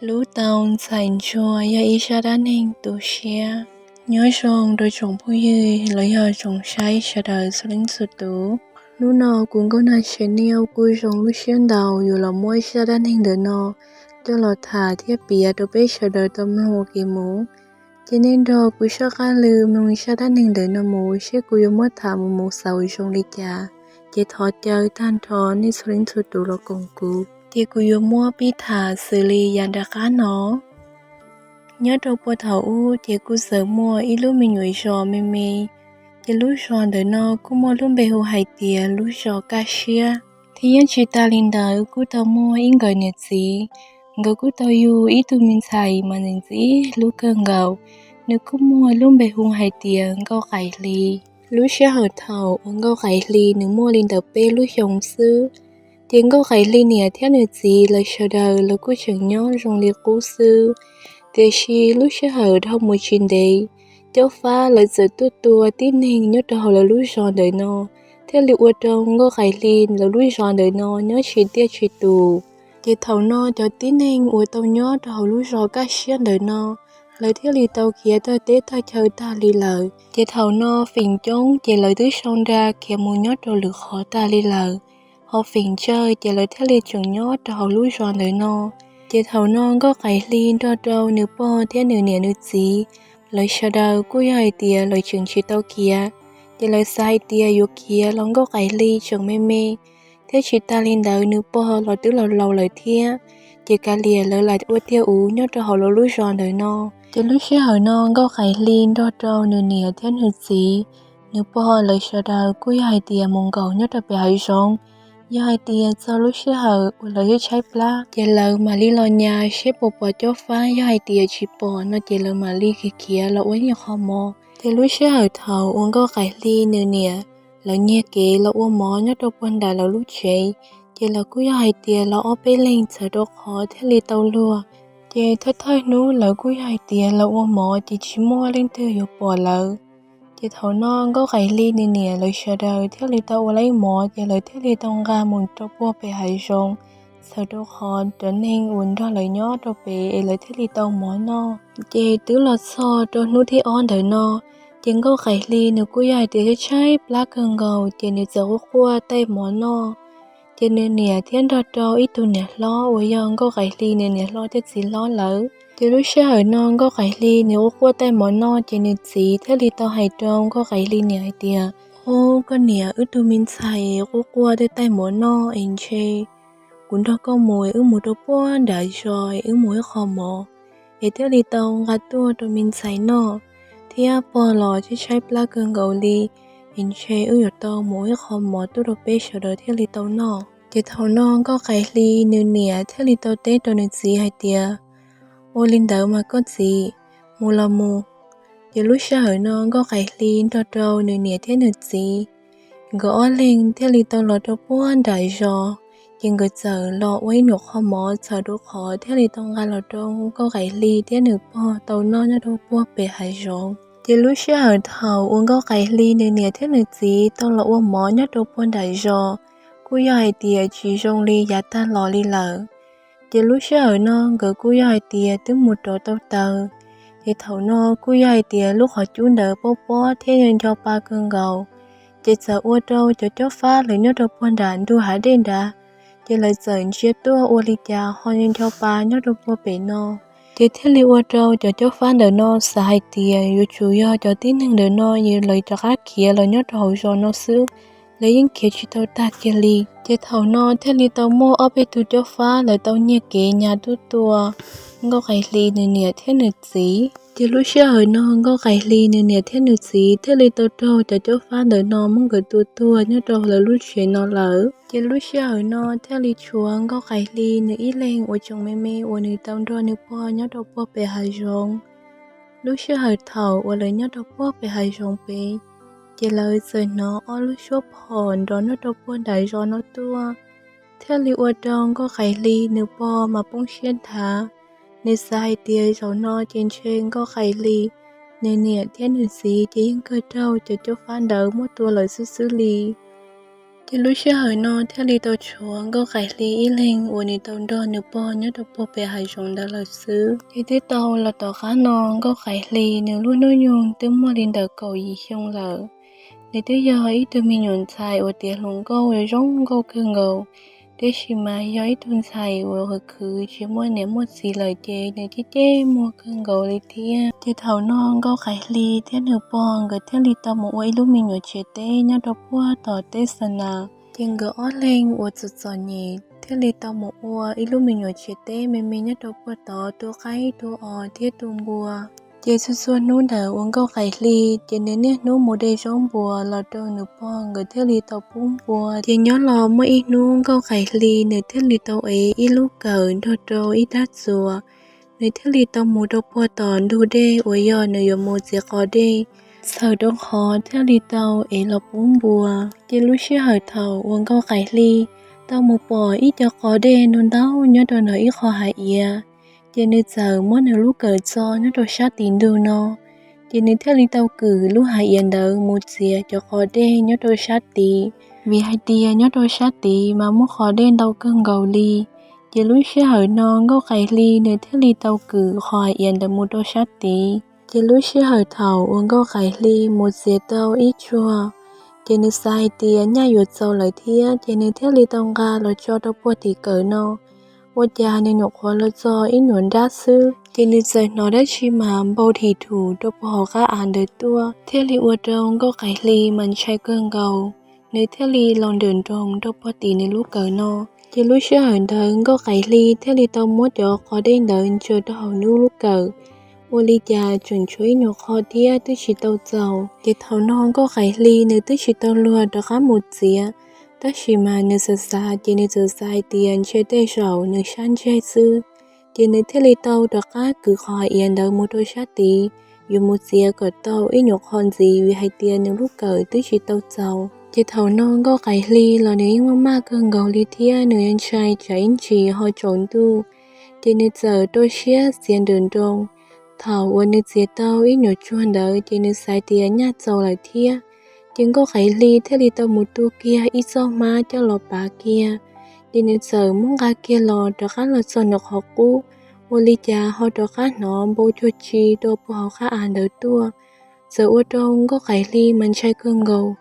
Hlub tau ntxhais ntsuag yog ib zaj dab neeg tu siab. Nyob zoo rau tsoom phooj ywg los yog tsoom saib sawv daws txhua leej txhua tus. Hnub no kuv Nkauj Nag Channel kuj zoo lub siab ntau yuav los muab zaj dab neeg ntawm no coj los tham thiab piav rau peb sawv daws tau mloog ua ke mus. Ces nej nrog kuv soj qab lw mloog zaj dab neeg ntawm no mus seb kuv yuav muab tham mus mus xaus zoo li cas. Ces thov caw tag nrho nej txhua leej txhua tus los koom kuv. Ces kuv yuav muab pib tham xws li yav nram qab no. Nyob rau puag thaum ub ces kuj txawm muaj ib lub me nyuam zos me me. Ces lub zos ntawm no kuj muaj lub npe hu hais tias lub zos Kaj Siab. Thiab tsis tas li ntawd kuj tau muaj ib nkawm niam txiv, nkawd kuj tau yug ib tug me ntxhais mas ntxim ntxim hlub kawg nkaus. Nws kuj muaj lub npe hu hais tias Nkauj Qaim Hli. Lub sij hawm thaum uas Nkauj Qaim Hli nws muaj li ntawm peb lub xyoos xwb, ces Nkauj Qaim Hli niam thiab nws txiv lawv sawv daws los kuj tseem nyob zoo li qub xwb. Tiam sis lub sij hawm dhau mus tsis ntev, Cob Fab lawv txawm tuaj tua tib neeg nyob rau hauv lawv lub zos ntawm no, thiaj li ua rau Nkauj Qaim Hli lawv lub zos ntawm no nyob tsis tiaj tsis tus. Ces thaum no cov tib neeg uas tau nyob rau hauv lub zos Kaj Siab ntawm no, lawv thiaj li tau khiav tag teb tag chaw tag li lawm. Ces thaum no feem coob ces lawv twb sau nra khiav mus nyob rau lwm qhov tag li lawm. Ho feem tsawg ces lawv thiaj li tseem nyob rau hauv lub zos ntawm no. Ces thaum no Nkauj Qaim Hli nrog rau nws pog thiab nws niam nws txiv, lawv sawv daws kuj yog hais tias lawv tseem tsis tau khiav. Ces lawv xav hais tias yuav khiav los Nkauj Qaim Hli tseem me me, thiab tsis tas li ntawd nws pog los twb laus laus lawm thiab. Ces kav liam lawv lam ua tiag uv nyob rau hauv lawv lub zos ntawm no. Ces lub sij hawm no Nkauj Qaim Hli nrog rau nws niam thiab nws txiv, nws pog lawv sawv daws kuj yog hais tias mus nkaum nyob rau pem hav zoov. Yog hais tias txog lub sij hawm uas lawv yuav tshaib plab ces lawv mam li los nyas seb puas pom Cob Fab, yog hais tias tsis pom no ces lawv mam li khiav khiav los ua ib qho mov. Ces lub sij hawm thaum uas Nkauj Qaim Hli nws niam lawv nyiag kev los ua mov nyob rau puag nram lawv lub tsev, ces lawv kuj yog hais tias los ob peb leeg txhawm rau qhov thiaj li tau luag. Ces thawj thawj hnub lawv kuj yog hais tias los ua mov ces tsis muaj leej twg yuav pom lawv. Ces thaum no Nkauj Qaim Hli nws niam lawv sawv daws thiaj li tau ua lawv ib mov ces lawv thiaj li tau nqa mus rau puag pem hav zoov, txhawm rau qhov cov neeg uas nrog lawv nyob rau pem es lawv thiaj li tau mov noj. Ces twb los txog rau hnub thib ob ntawm no, ces Nkauj Qaim Hli nws kuj yog hais tias tshaib plab kawg nkaus ces nws txawm quaj quaj taij mov noj. Ces nws niam thiab nrog rau ib tug niam hlob uas yog Nkauj Qaim Hli nws niam hlob thiab txiv hlob lawm. Ces lub sij hawm no Nkauj Qaim Hli nws quaj quaj taij mov noj ces nws txiv thiaj li tau hais rau Nkauj Qaim Hli niam hais tias, Ub, koj niam, wb tug me ntxhais quaj quaj taij taij mov noj es ntshe kuv nrog koj mus es wb mus rau puag nram zos es wb mus ib qho mov es thiaj li tau nqa tuaj rau me ntxhais noj, thiab pog los tshaib tshaib plab kawg nkaus li, es ntshe wb yuav tau mus ib qho mov tuaj rau peb sawv daws thiaj li tau noj. Ces thaum no Nkauj Qaim Hli nws niam thiaj li tau teb rau nws txiv hais tias, Ua li ntawd mas koj txiv, mus los mus. Ces lub sij hawm no Nkauj Qaim Hli nrog rau nws niam thiab nws txiv, nkawd ob leeg thiaj li tau los rau puag nram zos. Ces nkawd txawm los ua ib nyuam qho mov txhawm rau qhov thiaj li tau nqa los rau Nkauj Qaim Hli thiab nws pog tau noj nyob rau puag pem hav zoov. Ces lub sij hawm thaum uas Nkauj Qaim Hli nws niam thiab nws txiv tau los ua mov nyob rau puag nram zos, kuj yog hais tias tsis zoo li yav tag los li lawm. Ces lub sij hawm no nkawd kuj yog hais tias twb mus rov tau taws. Ces thaum no kuj yog hais tias lub qhov cub ntawd pob pob thiab nco nco pa kawg nkaus. Ces txawm ua rau cov Cob Fab lawv nyob rau puag nram ntug hav dej nrad, ces lawv txawm ntsia tuaj ua li cas ho nco nco pa nyob rau puag pem no. Ces thiaj li ua rau cov Cob Fab ntawm no xav hais tias yuav tsum yog cov tib neeg ntawm no lawv rov qab khiav los nyob rau hauv zos no xwb, lawv yeej khiav tsis tau tag kiag li. Ces thaum no thiaj li tau muaj ob peb tug Cob Fab lawv tau nyiag kev nyas tuaj tua Nkauj Qaim Hli nws niam thiab nws txiv. Ces lub sij hawm no Nkauj Qaim Hli nws niam thiab nws txiv thiaj li tau raug cov Cob Fab ntawm no muab nkawd tua tuag nyob rau lawv lub tsev no lawm. Ces lub sij hawm no thiaj li tshuav Nkauj Qaim Hli nws ib leeg uas tseem me me uas nws tau nrog nws pog nyob rau puag pem hav zoov. Lub sij hawm thaum uas lawv nyob rau puag pem hav zoov pem, ces lawv txawm hnov ob lub suab phom nrov nyob rau puag nram zos no tuaj, thiaj li ua rau Nkauj Qaim Hli nws pog mas poob siab nthav. Nws xav hais tias zaum no ces ntshe Nkauj Qaim Hli nws niam thiab nws txiv ces yeej kawg raug cov Cob Fab ntawd muab tua lawm xwb xwb li. Ces lub sij hawm no thiaj li tau tshuav Nkauj Qaim Hli ib leeg uas nws tau nrog nws pog nyob rau puag pem hav zoov ntawd lawm xwb. Ces twb tau los tom qab no Nkauj Qaim Hli nws lub hnub nyoog twb muaj li ntawm kaum yim xyoo lawm. Nws twb yog ib tug me nyuam ntxhais uas tiav hluas nkauj uas zoo nkauj kawg nkaus, tiam sis mas yog ib tug ntxhais uas khwv khwv tsis muaj niam muaj txiv lawm ces nws ceb ceb muag kawg nkaus li thiab. Ces thaum no Nkauj Qaim Hli thiab nws pog nkawd thiaj li tau mus ua ib lub me nyuam tsiav teb nyob rau puag tom teb Xa Nas. Ces nkawd ob leeg uas txom txom nyem thiaj li tau mus ua ib lub me nyuam tsiav teb me me nyob rau puag tod tu qaib tu os thiab tu npua. Ces txhua txhua hnub ntawd uas Nkauj Qaim Hli ces nws niaj hnub mus de zaub npua los rau nws pog nkawd thiaj li tau pub npua. Ces nyob los muaj ib hnub Nkauj Qaim Hli nws thiaj li tau ev ib lub kawm nrog rau ib rab txuas, nws thiaj li tau mus rau puag tom ntug dej uas yog nws yuav mus txiav qos dej, txhawm rau qhov thiaj li tau ev los pub npua. Ces lub sij hawm thaum uas Nkauj Qaim Hli tau mus pom ib co qos dej ntau ntau nyob rau ntawm ib qho hav iav, ces nws txawm muab nws lub kawm txo nyob rau sab tid ntug no, ces nws thiaj li tau kwm lub hav iav ntawd mus txiav cov qos dej nyob rau sab tid, vim hais tias nyob rau sab tid mas muaj qos dej ntau kawg nkaus li. Ces lub sij hawm no Nkauj Qaim Hli nws thiaj li tau kwm qhov hav iav ntawd mus rau sab tid. Ces lub sij hawm thaum uas Nkauj Qaim Hli mus txiav tau ib tsuag, ces nws xav hais tias nyaj yuav txaus lawm thiab, ces nws thiaj li tau nqa los tso rau puag tim kawm no. Ua cas nws nyuam qhuav los txog ib nyuam nrab xwb, ces nws txawm hnov dab tsi mas npau dhim dhum rau puag hauv qab av ntawd tuaj, thiaj li ua rau Nkauj Qaim Hli mas ntshai kawg nkaus. Nws thiaj li los nrawm nroos rau puag tim nws lub kawm no. Ces lub sij hawm ntawd Nkauj Qaim Hli thiaj li tau muab cov qos dej ntawd ntsaws rau hauv nws lub kawm. Ua li cas tseem tshuav ib nyuag qho thiab twb tsis tau txaus. Ces thaum no Nkauj Qaim Hli nws twb tsis tau luag rov qab mus txiav, tab sis mas nws xav xav ces nws txawm xav hais tias ntshe tej zaum nws sab ntseg xwb. Ces nws thiaj li tau rov qab kwv qhov hav iav ntawd mus rau sab tid, yuav mus txiav kom tau ib nyuag qho ntxiv vim hais tias nws lub kawm twb tsis tau txaus. Ces thaum no Nkauj Qaim Hli los nws yeej maj maj kawg nkaus li thiab nws yeej ntshai tsam ib ntsis ho tsaus ntuj. Ces nws txawm rau siab txiav nrawm nroos. Thaum uas nws txiav tau ib nyuag tsuag ntawd ces nws xav tias nyaj txaus lawm thiab. Ces Nkauj Qaim Hli thiaj li tau mus tu kiag ib txoj hmab coj los pav kiag. Ces nws txawm muab nqa kiag los rov qab los txog nws qhov qub, ua li cas ho rov qab hnov npau cuag tsi rau puag hauv qab av ntawd tuaj. Txawm ua rau Nkauj Qaim Hli mas ntshai kawg nkaus.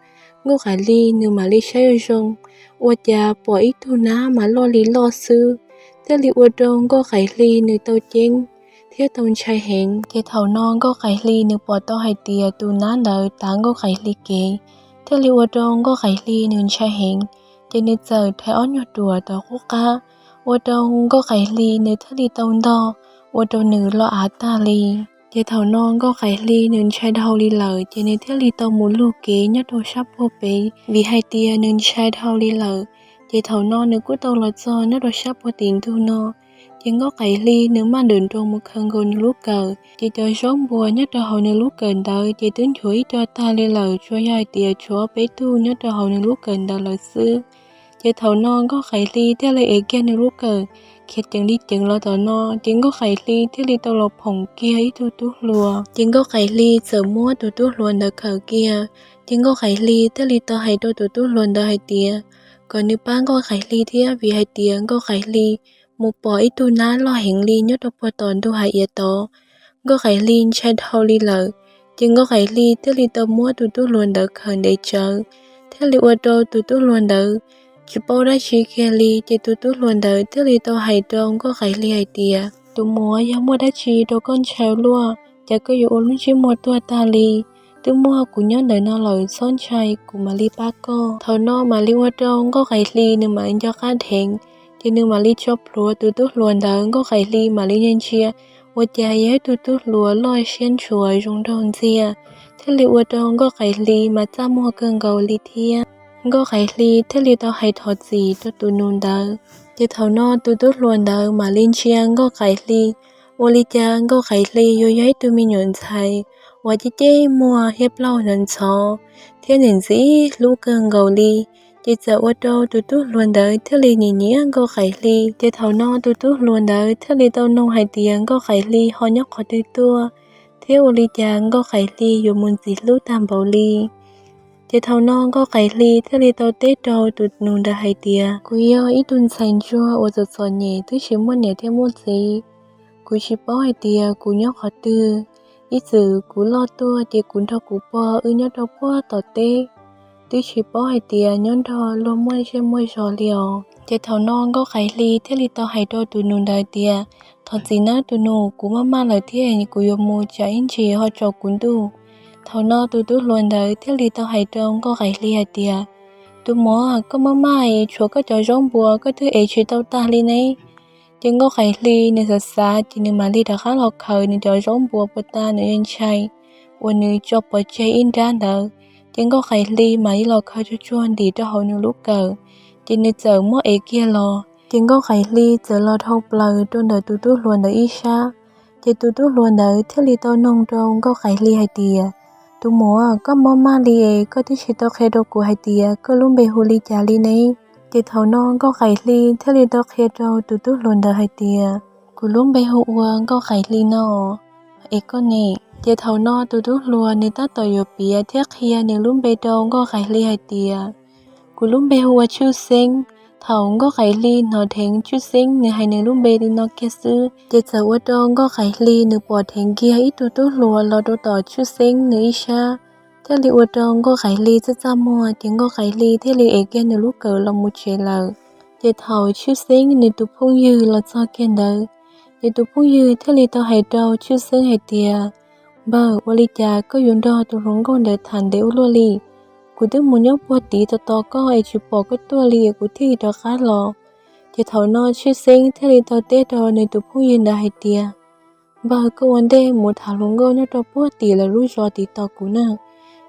Nkauj Qaim Hli nws mam li saib zoo zoo, ua cas pom ib tug nab mas loj li loj xwb, thiaj li ua rau Nkauj Qaim Hli nws tau ceeb thiab tau ntshai heev. Ces thaum no Nkauj Qaim Hli nws pom tau hais tias tus nab ntawd tav Nkauj Qaim Hli kev, thiaj li ua rau Nkauj Qaim Hli nws ntshai heev. Ces nws txawm rhais ob nyuag ruam tom qub qab, ua rau Nkauj Qaim Hli nws thiaj li tau ntog, ua rau nws loj av tag li. Ces thaum no Nkauj Qaim Hli nws ntshai dhau li lawm, ces nws thiaj li tau mus lug kev nyob rau sab puag pem, vim hais tias nws ntshai dhau li lawm. Ces thaum no nws kuj tau los txog nyob rau sab puag tim ntug no. Ces Nkauj Qaim Hli nws maj nrawm nroos mus khaws nkaus nws lub kawm, ces cov zaub npua nyob rau hauv nws lub kawm ntawd ces twb nchuav ib co tag li lawm, tsuas yog hais tias tshuav ob peb tug nyob rau hauv nws lub kawm ntawd lawm xwb. Ces thaum no Nkauj Qaim Hli thiaj li ev kiag nws lub kawm khiav ceev li ceev los tom no, ces Nkauj Qaim Hli thiaj li tau los phoom kiag ib tug tub hluas. Ces Nkauj Qaim Hli txawm muab tus tub hluas ntawd khawm kiag. Ces Nkauj Qaim Hli thiaj li tau hais rau tus tub hluas ntawd hais tias kom nws pab Nkauj Qaim Hli thiab, vim hais tias Nkauj Qaim Hli mus pom ib tug nab loj heev li nyob rau puag tom ntug hav iav tod. Nkauj Qaim Hli ntshai dhau li lawm, ces Nkauj Qaim Hli thiaj li tau muab tus tub hluas ntawd khawm ntev tsawv, thiaj li ua rau tus tub hluas ntawd tsis paub dab tsi kiag li. Ces tus tub hluas ntawd thiaj li tau hais rau Nkauj Qaim Hli hais tias, tus muam, yog muaj dab tsi rau koj ntshai luaj, cas koj yuav ua lub ntsej muag tuag tag li? Twb muaj kuv nyob ntawm no lawm, txhob ntshai, kuv mam li pab koj. Thaum no mam li ua rau Nkauj Qaim Hli nws mam li nco qab dheev, ces nws mam li tso plhuav tus tub hluas ntawd. Nkauj Qaim Hli mam li ntsia ntsia, ua cas yog ib tug tub hluas loj siab ntshua zoo nraug ntxiag, thiaj li ua rau Nkauj Qaim Hli mas txaj muag kawg nkaus li thiab. Nkauj Qaim Hli thiaj li tau hais thov txim rau tus nus ntawd. Ces thaum no tus tub hluas ntawd mam li ntsia Nkauj Qaim Hli, ua li cas Nkauj Qaim Hli yuav yog ib tug me nyuam ntxhais uas ceb ceb muag thiab plaub hau ntxhov, thiab nws ntxim hlub kawg nkaus li. Ces txawm ua rau tus tub hluas ntawd thiaj li nyiam nyiam Nkauj Qaim Hli. Ces thaum no tus tub hluas ntawd thiaj li tau noog hais tias Nkauj Qaim Hli ho nyob qhov twg tuaj, thiab ua li cas Nkauj Qaim Hli yuav mus ntxim hlub tag npaum li. Ces thaum no Nkauj Qaim Hli thiaj li tau teb rau tus nus ntawd hais tias, kuv yog ib tug ntxhais ntsuag uas txom txom nyem twb tsis muaj niam thiab muaj txiv. Kuv tsis paub hais tias kuv nyob qhov twg. Ib txwm kuv loj tuaj ces kuv nrog kuv pog wb nyob rau puag tom teb, twb tsis paub hais tias nyob nrog luag muaj zej muaj zos li os. Ces thaum no Nkauj Qaim Hli thiaj li tau hais rau tus nus ntawd tias, thov txim nawb tus nus, kuv maj maj lawm thiab kuv yuav mus, tsam ib ntsis ho tsaus kuv ntuj. Thaum no tus tub hluas ntawd thiaj li tau hais rau Nkauj Qaim Hli hais tias, tus muam, koj maj maj es tshuav koj cov zaub npua koj twb ev tsis tau tag li ne. Ces Nkauj Qaim Hli nws xav xav ces nws mam li rov qab los khaws nws cov zaub npua puas tas nws ntshai uas nws tso pov tseg ib nrab ntawd. Ces Nkauj Qaim Hli mam li los khaws tsuag tsuag ntim rau hauv nws lub kawm, ces nws txawm muab ev kiag los. Ces Nkauj Qaim Hli txawm los dhau plaws rau ntawm tus tub hluas ntawd ib sab. Ces tus tub hluas ntawd thiaj li tau noog rau Nkauj Qaim Hli hais tias, tus muam, koj mob maj li es koj twb tsis tau qhia rau kuv hais tias koj lub npe hu li cas li ne? Ces thaum no Nkauj Qaim Hli thiaj li tau qhia rau tus tub hluas ntawd hais tias, kuv lub npe hu ua Nkauj Qaim Hli no. Es koj ne? Ces thaum no tus tub hluas nws tab tom yuav piav thiab qhia nws lub npe rau Nkauj Qaim Hli hais tias, kuv lub npe hu ua Tshwj Xeeb. Thaum Nkauj Qaim Hli hnov dheev Tshwj Xeeb nws hais nws lub npe li no kiag xwb, ces txawm ua rau Nkauj Qaim Hli nws pom dheev kiag ib tug tub hluas los rau tom Tshwj Xeeb nws ib sab, thiaj li ua rau Nkauj Qaim Hli txaj txaj muag, ces Nkauj Qaim Hli thiaj li ev kiag nws lub kawm los mus tsev lawm. Ces thaum Tshwj Xeeb nws tus phooj ywg los txog kiag ntawd, ces tus phooj ywg thiaj li tau hais rau Tshwj Xeeb hais tias, npawg, ua li cas koj yuav nrog tus hluas nkauj ntawd tham ntev ua luaj li? Kuv twb mus nyob puag tid tos tos koj es tsis pom koj tuaj li es kuv thiaj li rov qab los. Ces thaum no Tshwj Xeeb thiaj li tau teb rau nws tus phooj ywg ntawd hais tias, npawg, koj ua ntej mus tham hluas nkauj nyob rau puag tim lawv lub zos tid tos kuv na,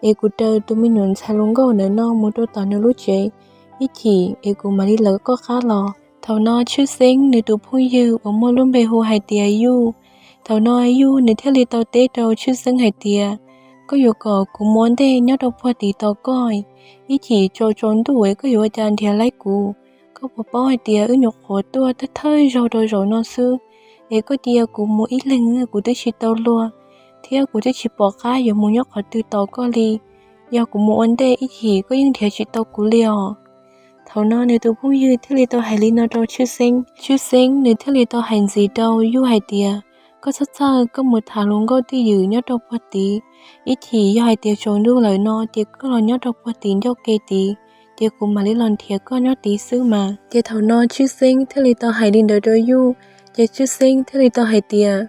es kuv raws tus me nyuam ntxhais hluas nkauj ntawm no mus rau tom nws lub tsev ib chim es kuv mam li lawv koj qab los. Thaum no Tshwj Xeeb nws tus phooj ywg uas muaj lub npe hu hais tias Yuj, thaum no Yuj nws thiaj li tau teb rau Tshwj Xeeb hais tias, koj yuav kom kuv mus ua ntej nyob rau puag tid tos koj, ib chim tsaus tsaus ntuj es koj yuav ua cas nrhiav laib kuv? Koj puas paub hais tias wb nyuam qhuav tuaj thawj thawj zaug rau zaum no xwb, es koj cia kuv mus ib leeg kuv twb tsis tau luag, thiab kuv twb tsis pom qab yuav mus nyob qhov twg tos koj li. Yog kuv mus ua ntej ib chim koj yeej nrhiav tsis tau kuv li os. Thaum no nws tus phooj ywg thiaj li tau hais li no rau Tshwj Xeeb. Tshwj Xeeb nws thiaj li tau hais ntxiv rau Yuj hais tias, koj txhob txhawj, koj mus tham hluas nkauj twj ywm nyob rau puag tid, ib chim yog hais tias tsaus ntuj lawm no ces koj los nyob rau puag tid ncauj ke tid, ces kuv mam li los nrhiav koj nyob tid xwb mas. Ces thaum no Tshwj Xeeb thiaj li tau hais li ntawd rau Yuj, ces Tshwj Xeeb thiaj li tau hais tias,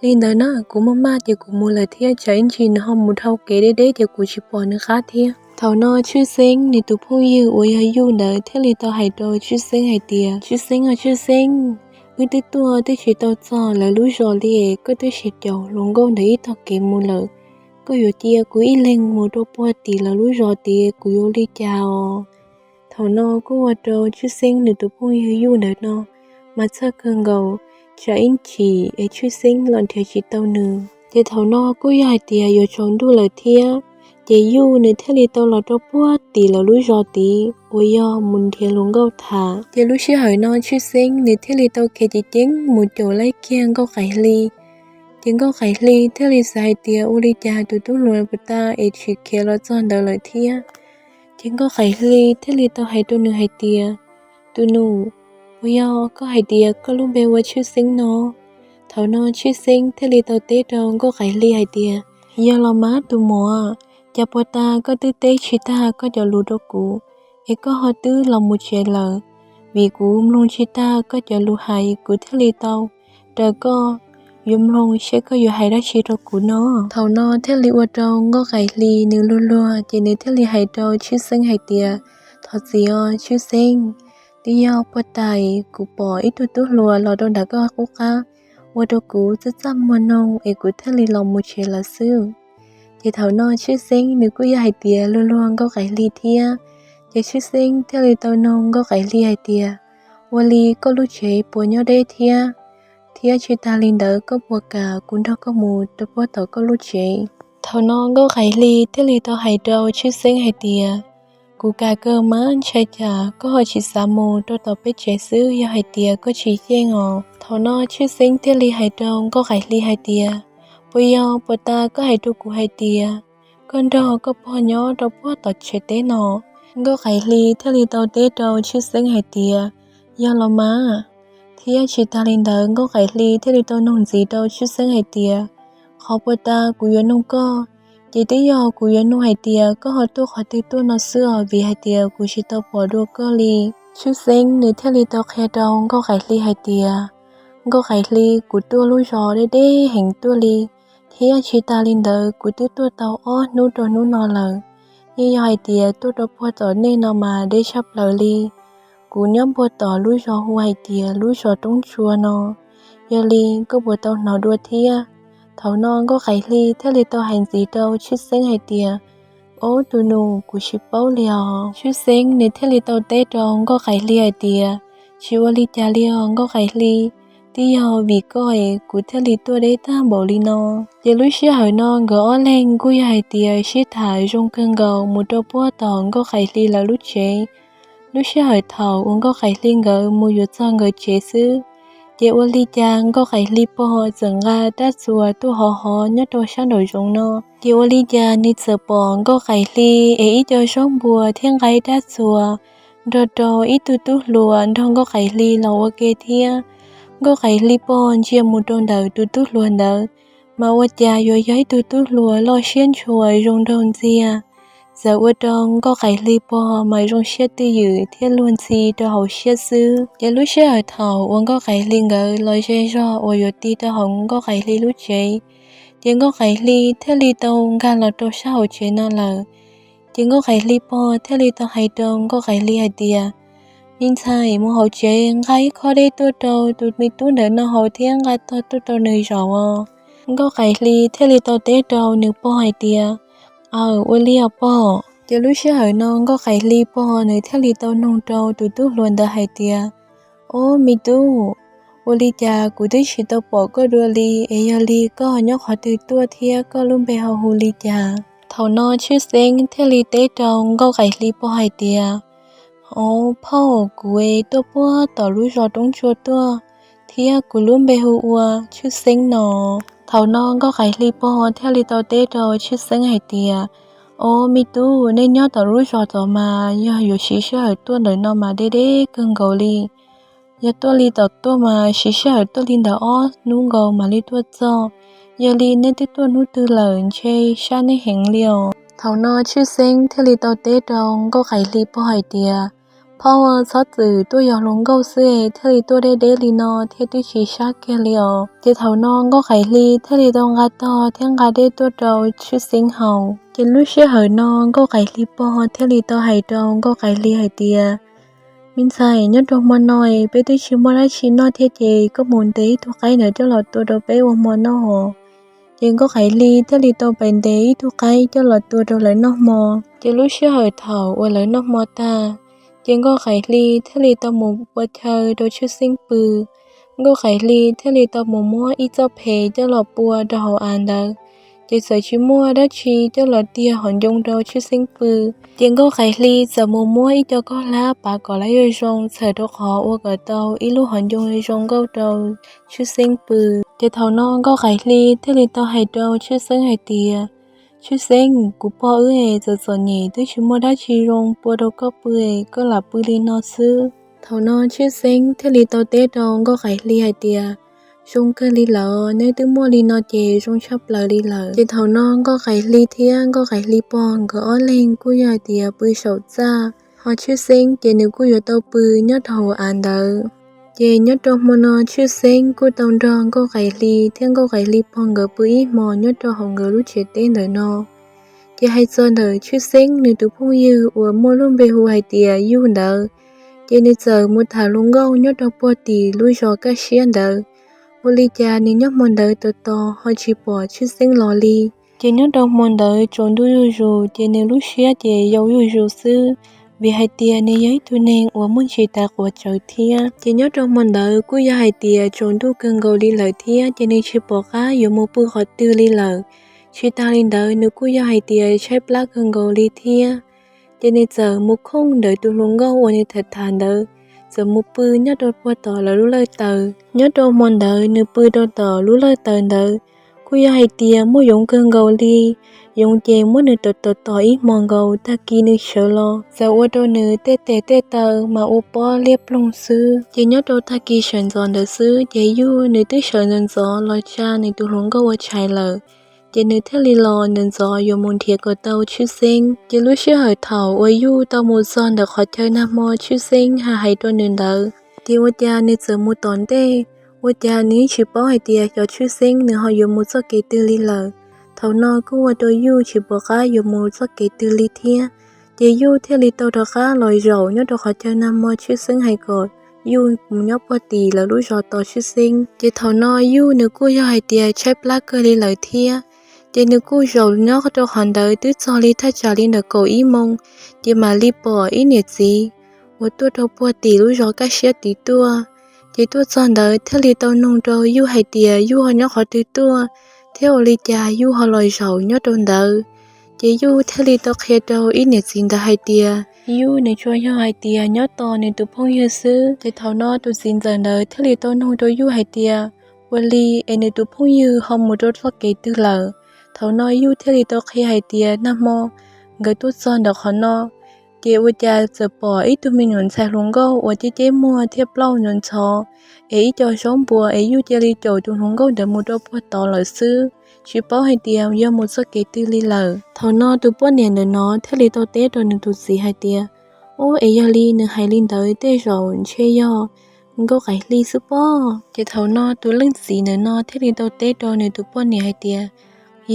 li ntawd na, kuv maj maj ces kuv mus lawm thiab, tsam ib ntsis nws ho mus dhau kev deb deb ces kuv tsis pom nws qab thiab. Thaum no Tshwj Xeeb nws tus phooj ywg uas yog Yuj ntawd thiaj li tau hais rau Tshwj Xeeb hais tias, Tshwj Xeeb os Tshwj Xeeb, wb twb tuaj twb tsis tau txog lawv lub zos li, koj twb siv caum hluas nkauj ntawd ib tog kev mus lawm, koj yuav cia kuv ib leeg mus rau puag tim lawv lub zos tid kuv yuav ua li cas os? Thaum no kuj ua rau Tshwj Xeeb nws tus phooj ywg Yuj ntawd no mas txhawj kawg nkaus, tsam ib chim es Tshwj Xeeb los nrhiav tsis tau nws. Ces thaum no kuj yog hais tias yuav tsaus ntuj lawm thiab, ces Yuj nws thiaj li tau los rau puag tim lawv lub zos tid uas yog mus nrhiav hluas nkauj tham. Ces lub sij hawm no Tshwj Xeeb nws thiaj li tau khiav ceev ceev mus caum laib kiag Nkauj Qaim Hli. Ces Nkauj Qaim Hli thiaj li xav hais tias ua li cas tus tub hluas puag ta es tsis khiav los txog ntawd lawm thiab. Ces Nkauj Qaim Hli thiaj li tau hais rau nws hais tias, tus nus, puas yog koj hais tias koj lub npe ua Tshwj Xeeb no? Thaum no Tshwj Xeeb thiaj li tau teb rau Nkauj Qaim Hli hais tias, yog los mas tus muam, cas puag ta koj twb teb tsis tag koj cov lus rau kuv, es koj ho twb los mus tsev lawm. Vim kuv mloog tsis tag koj cov lus hais kuv thiaj li tau raws koj, yuav mloog seb koj yuav hais dab tsi rau kuv no. Thaum no thiaj li ua rau Nkauj Qaim Hli nws luag luag ces nws thiaj li hais rau Tshwj Xeeb hais tias, thov txim os Tshwj Xeeb, twb yog puag ta kuv pom ib tug tub hluas los rau nram koj qub qab, ua rau kuv txaj txaj muag noog es kuv thiaj li los mus tsev lawm xwb. Ces thaum no Tshwj Xeeb nws kuj yog hais tias luag luag Nkauj Qaim Hli thiab. Ces Tshwj Xeeb thiaj li tau noog Nkauj Qaim Hli hais tias, ua li koj lub tsev puas nyob deb thiab? Thiab tsis tas li ntawd koj puas kam kuv nrog koj mus rau puag tom koj lub tsev? Thaum no Nkauj Qaim Hli thiaj li tau hais rau Tshwj Xeeb hais tias, kuv kam kawg mas, ntshai cas koj ho tsis xav mus rau tom peb tsev xwb yog hais tias koj tsis yeej os. Thaum no Tshwj Xeeb thiaj li hais rau Nkauj Qaim Hli hais tias, puas yog puag ta koj hais rau kuv hais tias koj nrog koj pog nyob rau puag tom tsev teb no. Nkauj Qaim Hli thiaj li tau teb rau Tshwj Xeeb hais tias, yog los mas. Thiab tsis tas li ntawd Nkauj Qaim Hli thiaj li tau nug ntxiv rau Tshwj Xeeb hais tias, qhov puag ta kuv yuav nug koj, ces twb yog kuv yuav nug hais tias koj ho tuaj qhov twg tuaj no xwb os, vim hais tias kuv tsis tau pom dua koj li. Tshwj Xeeb nws thiaj li tau qhia rau Nkauj Qaim Hli hais tias, Nkauj Qaim Hli, kuv tuaj lub zos deb deb heev tuaj li, thiab tsis tas li ntawd kuv twb tuaj tau ob hnub rau hnub no lawm. Yeej yog hais tias tuaj rau puag tom nej no mas deb tshaj plaws li. Kuv nyob puag tom lub zos hu hais tias lub zos Roob Tsua no. Yog li koj puas tau hnov dua thiab? Thaum no Nkauj Qaim Hli thiaj li tau hais ntxiv rau Tshwj Xeeb hais tias, ob, tus nus, kuv tsis paub li os. Tshwj Xeeb nws thiaj li tau teb rau Nkauj Qaim Hli hais tias, tsis ua li cas li os Nkauj Qaim Hli, twb yog vim koj es kuv thiaj li tuaj deb tag npaum li no. Ces lub sij hawm no nkawd ob leeg kuj yog hais tias sib tham zoo kawg nkaus mus rau puag tom Nkauj Qaim Hli lawv lub tsev. Lub sij hawm thaum uas Nkauj Qaim Hli nkawd mus yuav txog nkawd tsev xwb, ces ua li cas Nkauj Qaim Hli pog txawm nqa rab txuas tuaj hov hov nyob rau sab nraum zoov no. Ces ua li cas nws txawm pom Nkauj Qaim Hli es ib co zaub npua thiab nqa ib rab txuas nrog rau ib tug tub hluas nrog Nkauj Qaim Hli los ua ke thiab. Nkauj Qaim Hli pog ntsia mus rau ntawm tus tub hluas ntawd, mas ua cas yuav yog ib tug tub hluas loj siab ntshua zoo nraug ntxiag. Txawm ua rau Nkauj Qaim Hli pog mas zoo siab twj ywm thiab luag ntxhi rau hauv siab xwb. Ces lub sij hawm thaum uas Nkauj Qaim Hli nkawd los ze zog uas yuav ti rau hauv Nkauj Qaim Hli lub tsev, ces Nkauj Qaim Hli thiaj li tau nkag los rau sab hauv tsev no lawm. Ces Nkauj Qaim Hli pog thiaj li tau hais rau Nkauj Qaim Hli hais tias, me ntxhais, mus hauv tsev nqa ib khob dej tuaj rau tus me tub ntawm no haus thiab nqa tog tuaj rau nws zaum os. Nkauj Qaim Hli thiaj li tau teb rau nws pog hais tias, aw, ua li os pog. Ces lub sij hawm no Nkauj Qaim Hli pog nws thiaj li tau nug rau tus tub hluas ntawd hais tias, ob, me tub, ua li cas kuv twb tsis tau pom koj dua li, es yog li koj nyob qhov twg tuaj thiab koj lub npe ho hu li cas? Thaum no Tshwj Xeeb thiaj li teb rau Nkauj Qaim Hli pog hais tias, ob, phauj, kuv tuaj puag tom lub zos Roob Tsua tuaj, thiab kuv lub npe hu ua Tshwj Xeeb no. Thaum no Nkauj Qaim Hli pog thiaj li tau teb rau Tshwj Xeeb hais tias, ob, me tub, nej nyob tom lub zos tod mas yog yuav siv sij hawm tuaj ntawm no mas deb deb kawg nkaus li. Yog tuaj li tom tuaj mas siv sij hawm tuaj li ntawm ob hnub nkaus mam li tuaj txog. Yog li nej twb tuaj hnub twg lawm, ntshe sab nej heev li os. Thaum no Tshwj Xeeb thiaj li tau teb rau Nkauj Qaim Hli pog hais tias, phauj, txhob txwm tuaj yos hluas nkauj xwb thiaj li tuaj deb deb li no thiab twb tsis sab kiag li os. Ces thaum no Nkauj Qaim Hli thiaj li tau nqa tog thiab nqa dej tuaj rau Tshwj Xeeb haus. Ces lub sij hawm no Nkauj Qaim Hli pog thiaj li tau hais rau Nkauj Qaim Hli hais tias, me ntxhais, nyob rau hmo no peb twb tsis muaj dab tsi noj thiab ces koj mus ntes ib tug qaib ntawd coj los tua rau peb ua hmo noj os. Ces Nkauj Qaim Hli thiaj li tau pais ntes ib tug qaib coj los tua rau lawv noj hmo. Ces lub sij hawm thaum uas lawv noj hmo tag, ces Nkauj Qaim Hli thiaj li tau mus pua chaw rau Tshwj Xeeb pw. Nkauj Qaim Hli thiaj li tau mus muab ib txoj phem coj los pua rau hauv av ntawd, ces txawm tsis muaj dab tsi coj los tiag hauv ncoo rau Tshwj Xeeb pw. Ces Nkauj Qaim Hli txawm mus muab ib co kaub hlab pav kom lawv yuav zoo txhawm rau qhov ua kom tau ib lub hauv ncoo zoo nkauj rau Tshwj Xeeb pw. Ces thaum no Nkauj Qaim Hli thiaj li tau hais rau Tshwj Xeeb hais tias, Tshwj Xeeb, kuv pog wb txom txom nyem twb tsis muaj dab tsi zoo pua rau koj pw, koj lam pw li no xwb. Thaum no Tshwj Xeeb thiaj li tau teb rau Nkauj Qaim Hli hais tias, zoo kawg li lawm, neb twb muaj li no ces zoo tshaj plaws li lawm. Ces thaum no Nkauj Qaim Hli thiab Nkauj Qaim Hli pog nkawd ob leeg kuj yog hais tias pw saum txaj, ho Tshwj Xeeb ces nws kuj yuav tau pw nyob rau hauv av ntawd. Ces nyob rau hmo no Tshwj Xeeb kuj tau nrog Nkauj Qaim Hli thiab Nkauj Qaim Hli pog nkawd pw ib hmo nyob rau hauv nkawd lub tsev teb ntawm no. Ces hais txog ntawm Tshwj Xeeb nws tus phooj ywg uas muaj lub npe hu hais tias Yug ntawd, ces nws txawm mus tham hluas nkauj nyob rau puag tim lub zos Kaj Siab ntawd. Ua li cas nws nyob hmo ntawd tos tos ho tsis pom Tshwj Xeeb los li. Ces nyob rau hmo ntawd tsaus ntuj zuj zus ces nws lub siab ces yau zuj zus xwb, vim hais tias nws yog ib tug neeg uas muaj ntsis tais quav tsawv thiab. Ces nyob rau hmo ntawd kuj yog hais tias tsaus ntuj kawg nkaus li lawm thiab, ces nws tsis pom qab yuav mus pw qhov twg li lawm. Tsis tas li ntawd nws kuj yog hais tias tshaib plab kawg nkaus li thiab. Ces nws txawm mus khooj ntawm tus hluas nkauj uas nws tham tham ntawd, txawm mus pw nyob rau puag tom lawv lub lawj taws. Nyob rau hmo ntawd nws pw rau tom lub lawj taws ntawd, kuj yog hais tias muaj yoov kawg nkaus li. Yoov ces muab nws tom tom tom ib hmos nkaus, tag kis nws sawv los txawm ua rau nws tej tes tej taw mas ua pob liab ploog xwb. Ces nyob rau tag kis sawv ntxov ntawd xwb ces Yug nws twb sawv ntxov ntxov los tsa nws tus hluas nkauj ua tshais lawm. Ces nws thiaj li los ntxov ntxov yuav mus nrhiav kom tau Tshwj Xeeb. Ces lub sij hawm thaum uas Yug tau mus txog ntawm qhov chaw nag hmo Tshwj Xeeb hais hais rau nws ntawd, ces ua cas nws txawm mus tom ntej, ua cas nws yeej tsis paub hais tias xyov Tshwj Xeeb nws ho yuav mus txoj kev twg li lawm. Thaum no kuj ua rau Yug tsis pom qab yuav mus txoj kev twg li thiab. Ces Yug thiaj li tau rov qab los zaum nyob rau qhov chaw nag hmo Tshwj Xeeb hais kom Yug mus nyob puag tim lawv lub zos tos Tshwj Xeeb. Ces thaum no Yug nws kuj yog hais tias tshaib plab kawg li lawm thiab. Ces nws kuj zaum nyob rau qhov ntawd twb txog li thaj tsam li ntawm kaum ib moos, ces mam li pom ib niam txiv uas tuaj rau puag tim lub zos kaj siab tid tuaj. Ces tuaj txog ntawd thiaj li tau noog rau Yug hais tias Yug ho nyob qhov twg tuaj, thiab ua li cas Yug ho los zaum nyob rau ntawd. Ces Yug thiaj li tau qhia rau ib niam txiv ntawd hais tias Yug nws tsuas yog hais tias nyob tos nws tus phooj ywg xwb. Ces thaum no tus txiv ntxawm ntawd thiaj li tau noog rau Yug hais tias ua li es nws tus phooj ywg ho mus rau txoj kev twg lawm. Thaum no Yug thiaj li tau qhia hais tias nag hmo nkawd tuaj txog ntawm qhov no, ces ua cas txawm pom ib tug me nyuam ntxhais hluas nkauj uas ceb ceb muag thiab plaub ntxhov ntxhov es ib co zaub npua, es Yug cia li caum tus hluas nkauj ntawd mus rau puag tod lawm xwb, tsis paub hais tias yog mus txoj kev twg li lawm. Thaum no tus poj niam ntawm no thiaj li tau teb rau nws tus txiv hais tias ub, es yog li nws hais li ntawd tej zaum ntshe yog Nkauj Qaim Hli xwb pob. Ces thaum no tus leej txiv ntawm no thiaj li tau teb rau nws tus poj niam hais tias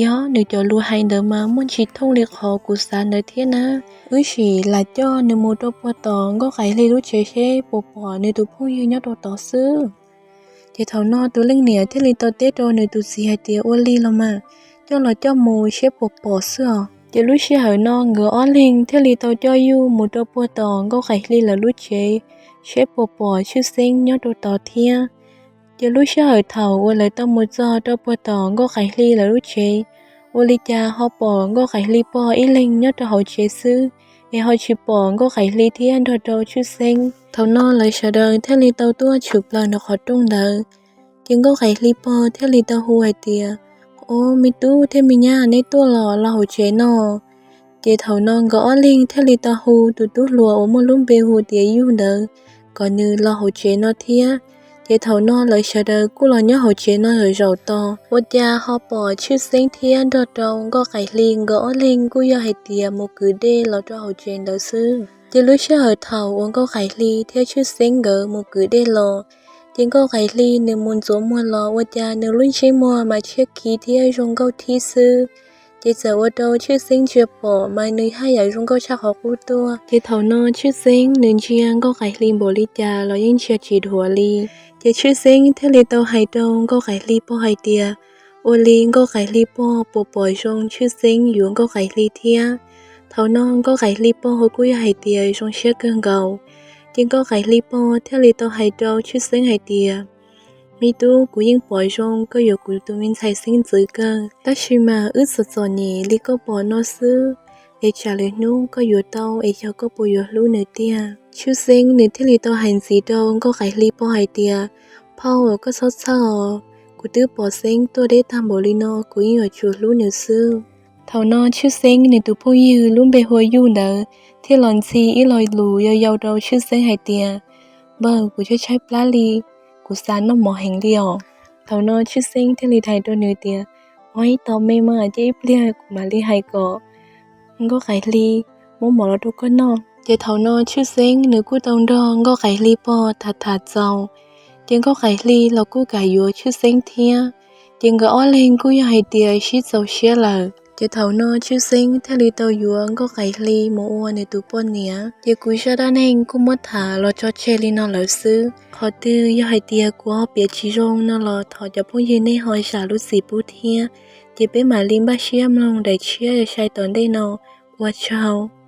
yog, nws cov lus hais ntawd mas muaj ntsis thooj li qhov kuv xav ntawd thiab na. Wb sim lam coj nws mus rau puag tom Nkauj Qaim Hli lub tsev seb puas pom nws tus phooj ywg nyob rau tod xwb. Ces thaum no tus leej niam thiaj li tau teb rau nws tus txiv hais tias ua li los mas, coj los coj mus seb puas pom xwb os. Ces lub sij hawm no nkawd ob leeg thiaj li tau coj Yug mus rau puag tom Nkauj Qaim Hli lawv lub tsev seb puas pom Tshwj Xeeb nyob rau tod thiab. Ces lub sij hawm thaum uas lawv tau mus txog rau puag tom Nkauj Qaim Hli lawv lub tsev, ua li cas ho pom Nkauj Qaim Hli pog ib leeg nyob rau hauv tsev xwb, es ho tsis pom Nkauj Qaim Hli thiab nrog rau Tshwj Xeeb. Thaum no lawv sawv daws thiaj li tau tuaj tshwm plaws nram qhov rooj ntawd. Ces Nkauj Qaim Hli pog thiaj li tau hu hais tias ob, me tub thiab me nyab, neb tuaj los los hauv tsev no. Ces thaum no nkawd ob leeg thiaj li tau hu tus tub hluas uas muaj lub npe hu tias Yug ntawd kom nws los hauv tsev no thiab. Ces thaum no lawv sawv daws kuj los nyob hauv tsev no zaum zaum tos, ua cas ho pom Tshwj Xeeb thiab nrog rau Nkauj Qaim Hli nkawd ob leeg kuj yog hais tias mus kwv dej los rau hauv tsev ntawd xwb. Ces lub sij hawm thaum uas Nkauj Qaim Hli thiab Tshwj Xeeb nkawd mus kwv dej los, ces Nkauj Qaim Hli nws mus ntxuav muag los ua cas nws lub ntsej muag mas tshiab khiv thiab zoo nkauj thib xwb. Ces txawm ua rau Tshwj Xeeb ntsia pom mas nws haj yam zoo nkauj tshaj qhov qub tuaj. Ces thaum no Tshwj Xeeb nws ntsia Nkauj Qaim Hli npaum li cas los yeej ntsia tsis dhuav li. Ces Tshwj Xeeb thiaj li tau hais rau Nkauj Qaim Hli pog hais tias ua li Nkauj Qaim Hli pog puas pom zoo Tshwj Xeeb yuav Nkauj Qaim Hli thiab. Thaum no Nkauj Qaim Hli pog kuj yog hais tias zoo siab kawg nkaus. Ces Nkauj Qaim Hli pog thiaj li tau hais rau Tshwj Xeeb hais tias me tub, kuv yeej pom zoo koj yuav kuv tus me ntxhais xeeb ntxwv kawg, tab sis mas wb txom txom nyem li koj pom no xwb, es tsam lwm hnub koj yuav tau es xyov koj puas yuav hlub nws tiag. Tshwj Xeeb nws thiaj li tau hais ntxiv rau Nkauj Qaim Hli pog hais tias phauj, koj txhob txhawj os, kuv twb pom Xeeb tuaj deb tag npaum li no kuv yeej yuav tsum hlub nws xwb. Thaum no Tshwj Xeeb nws tus phooj ywg lub npe hu ua Yug ntawd thiaj los ntxhi ib lo lus yau yau rau Tshwj Xeeb hais tias npawg, kuv tshaib tshaib plab li, kuv xav noj mov heev li os. Thaum no Tshwj Xeeb thiaj li hais rau nws tias ua ib tos me mas, ces ib pliag kuv mam li hais kom Nkauj Qaim Hli muab mov los rau koj noj. Ces thaum no Tshwj Xeeb nws kuj tau nrog Nkauj Qaim Hli pog tham tham txaus, ces Nkauj Qaim Hli los kuj kam yuav Tshwj Xeeb thiab. Ces nkawd ob leeg kuj yog hais tias sib txaus siab lawm. Ces thaum no Tshwj Xeeb thiaj li tau yuav Nkauj Qaim Hli mus ua nws tus poj niam. Ces kuv zaj dab neeg kuj muab tham los tso tseg li no lawm xwb. Qhov twg yog hais tias kuv ho piav tsis zoo no los thov cov phooj ywg nej ho zam lub txim pub thiab. Ces peb mam li npaj siab mloog daim tshiab sai tom ntej no. Ua tsaug.